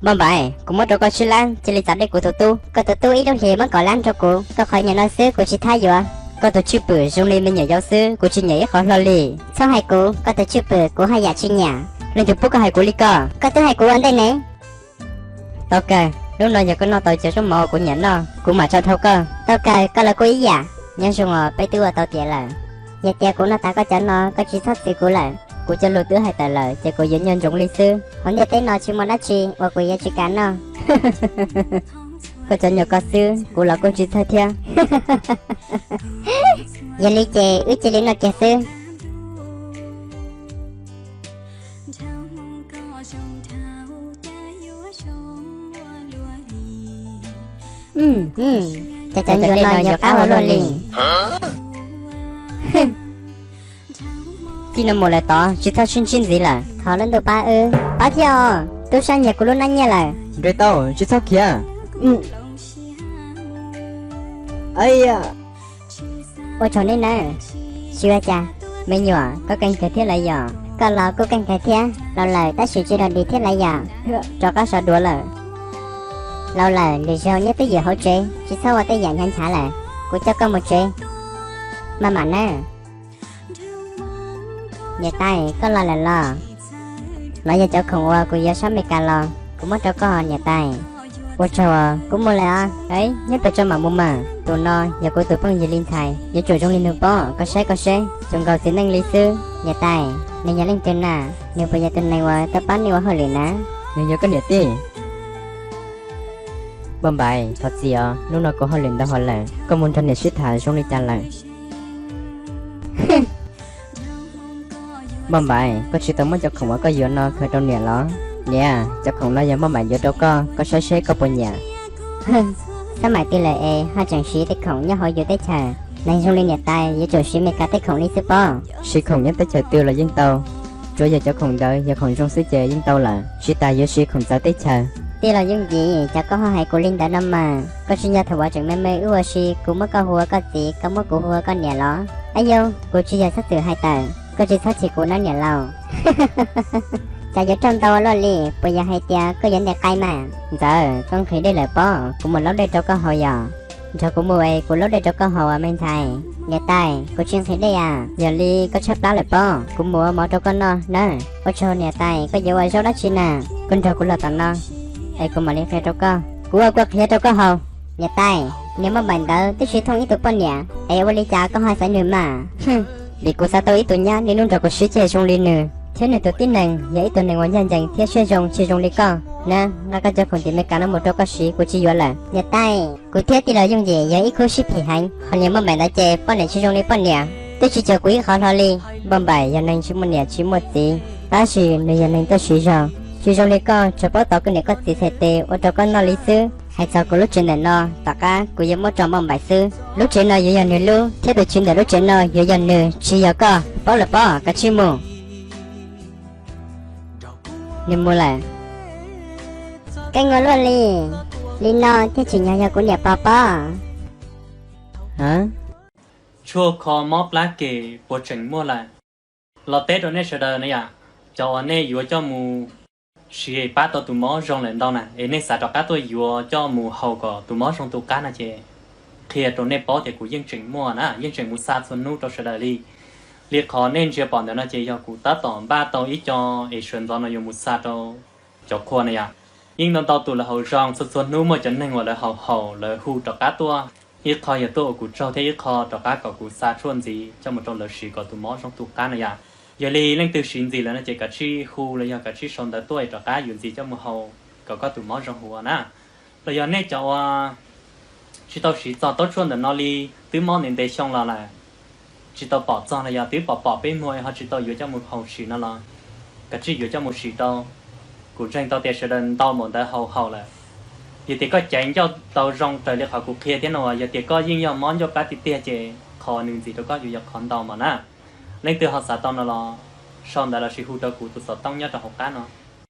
Npauj Npaim, kuv muab rau koj tsib lab, cia li txav dej kuv tus tub. Koj tus tub ib lub hlis muab kaum lab rau kuv, koj qhov nyiam no xwb kuv tsis thab yuav. Koj tus tswj pwm zoo li me nyuam yaus xwb, kuv tsis nyiam ib qho hlo li. Txhob hais kuv, koj tus tswj pwm kuv haj yam tsis nyiam. Leej twg pub koj hais kuv li ko? Koj twb hais kuv ua ntej ne. Tau kawg, hnub no yog koj noj tau cov zaub mov kuv nyiam noj, kuv mam tso dhau koj. Tau kawg, koj los kuj ib yam. Nyob zoo os, peb twb ua tau tiav lawm. Yog tias kuv noj tas koj cov no, koj tsis txhob txwv kuv lawm. Kuv cov lus twb hais tawm lawm, ces kuv yuav nyob ntsoov li xwb. Hauv ntiaj teb no tsis muaj dab tsi uas kuv yuav tsis kam noj. Koj cov nyuam koj xwb, kuv los kuj tsis txhawj thiab. Yog li ces wb cia li noj kiag xwb. Cov cov ntsuag no yog qab ua luaj li. Txij no mus lawm tod tsis txhob sib ntsib ntxiv lawm. Thov lub ntuj pab wb, pab thiab os. Tub sab nyiag kuv lub nab nyiaj lawm. Nres tau, tsis txhob khiav. Ua tsaug nej nawb. Tsis ua cas, me nyuam, koj keej kawg thiab lawv yom? Koj los kuj keej kawg thiab, laus lawm tab sis tsis dog dig thiab lawv yom? Rov qab sov duav lawm. Laus lawm lwm zaug nyob twj ywm hauv tsev, tsis txhob ua tej yam hnyav nchav lawm. Kuv coj koj mus tsev. Maj mam nawb. Niam tais, koj los lawm los? No yog cov khoom uas kuv yuav sab Mes Kas los, kuv muab rau koj niam tais. Ua tsaug, kuv mus lawm os. Nyob pes tsawg mam mus mas. Tus no yog kuv tus phooj ywg li ntxhais, yuav tsum zoo li nws pob. Koj saib koj seb, zoo nkaus txiv neej li xwb. Niam tais, nws yog leej twg na? Nws puas yog tus neeg uas tuaj pab nej ua hauj lwm na? Nws yog koj niam tij. Npauj Npaim, thov txim os, hnub no kuv hauj lwm ntau hos lawm, koj mus nrog niam sib tham zoo li cas lawm? Npauj Npaim, koj tsis tau muab cov khoom uas koj yuav no khaws rau niam los? Niam, cov khoom no yog Npauj Npaim yuav rau koj, koj saib seb koj puas nyiam. Xab maim twg lawm es ho tseem siv tej khoom nyob hauv yus teb chaws? Neeg zoo li niam tais yuav tsum siv Mes Kas tej khoom li xwb pob. Siv khoom nyob teb chaws twg los yeej tau, tsuav yog cov khoom ntawd yog khoom zoo xwb ces yeej tau lawm, tsis tas yuav siv khoom txawv teb chaws. Tij laug Yooj Yim, cas koj ho hais kuv li ntawd no mas? Koj tsis nco thaum uas tseem me me wb ua si kuv muab koj hu ua koj txiv, koj muab kuv hu ua koj niam los? Ab yau, kuv tsis yog txhob txwm hais tawm, koj tsis txhob chim kuv nawb niam laus. Cas yuav raug ntau ua luaj li, puas yog hais tias koj yuav ntes qai mas? Ntxawm, koj nqhis dej lawm pob, kuv mus laub dej rau koj haus yom. Nrog kuv mus es kuv laub dej rau koj haus me ntxhais. Niam tais, kuv tsis nqhis dej as. Yog li koj tshaib plab lawm pob, kuv mus ua mov rau koj noj nawb. Ua tsaug niam tais, koj yuav ua zaub dab tsi na? Koj nrog kuv los tom no es kuv mam li qhia rau koj. Kuv ua kua qhiav rau koj haus. Niam tais, niag Npauj Npaim ntawd twb tsis thooj ib tug poj niam es ua li cas koj ho xaiv nws mas? Vim kuv xav tau ib tug nyab niaj hnub nrog kuv sib ceg zoo li nws, thiab nws tus tib neeg yog ib tug neeg uas ncaj ncees thiab siab zoo tsis zoo li koj na. Nqa koj cov khoom tim Mes Kas no mus rau koj siv, kuv tsis yuav lawm. Niam tais, kuv thiab tij laug Yooj Yim yog ib khub sib phim heev, ho niag Npauj Npaim ntawd ces poj niam tsis zoo li poj niam, twb tsis cuag kuv ib qho hlo li. Npauj Npaim yog neeg tsis muaj niam tsis muaj txiv, tab sis nws yog neeg tuaj siv zog, tsis zoo li koj tsuas paub tos koj niam koj txiv txhais tes ua rau koj noj li xwb. Hais txog kuv lub tsev ntawm no, tom qab kuv yuav muab rau Npauj Npaim xwb. Lub tsev no yuav yog nws lub, thiab tus tswv ntawm lub tsev no yuav yog nws, tsis yog koj, paub lawm pob, kav tsij mus. Nws mus lawm. Keej ua luaj li, li no thiaj tsim nyog yog kuv niam pog pob. Tshuaj kho mob plab kem puas tseem muaj lawm? Los teb rau nej sawv daws na yom, cov uas nej yuav coj mus siv pab tau tus mob zoo lawm ntau na, es nej xav rov qab tuaj yuav coj mus haus kom tus mob zoo tu qab no ces qhia rau nej paub tias kuv yeej tseem muaj na, yeej tseem mus xa txhua hnub rau sawv daws li. Li qhov nej ntsia pom ntawm no ces yog kuv tab tom npaj tau ib co es sawv ntxov no yuav mus xa rau cov qhua na yom. Yeej ntau ntau tus lawv haus zoo, txhua txhua hnub muaj cov neeg uas lawv haus haus lawv hu rov qab tuaj, ib qho yog tuaj ua kuv tsaug thiab ib qho rov qab kom kuv xa tshuaj ntxiv coj mus rau lawv siv kom tus mob zoo tu qab na yom. Yog li leej twg siv ntxiv lawm no ces kav tsij hu los yog kav tsij sau ntawv tuaj es rov qab yuav ntxiv coj mus haus kom koj tus mob zoo huv na. Los yog nej cov uas tsis tau siv txog taub tshuaj ntawm no li, twb mob ntev ntev xyoo los lawm, tsis tau pom txog los yog twb pom pom peb muag ho tsis tau yuav coj mus haus sim no los kav tsij yuav coj mus sim rau. Kuv ntseeg tau tias sawv daws ntau npaum ntawd haus haus lawm. Yog tias koj caiv ncauj tau zoo raws li qhov kuv qhia thiab no, yog tias koj yeej yog mob ncauj plab tiag tiag ces qhov nws ntxiv rau koj yuav yog qhov ntau mas na. Leej twg ho xav tau no los sau ntawv lossis hu rau kuv tus xov tooj nyob rau hauv qab no.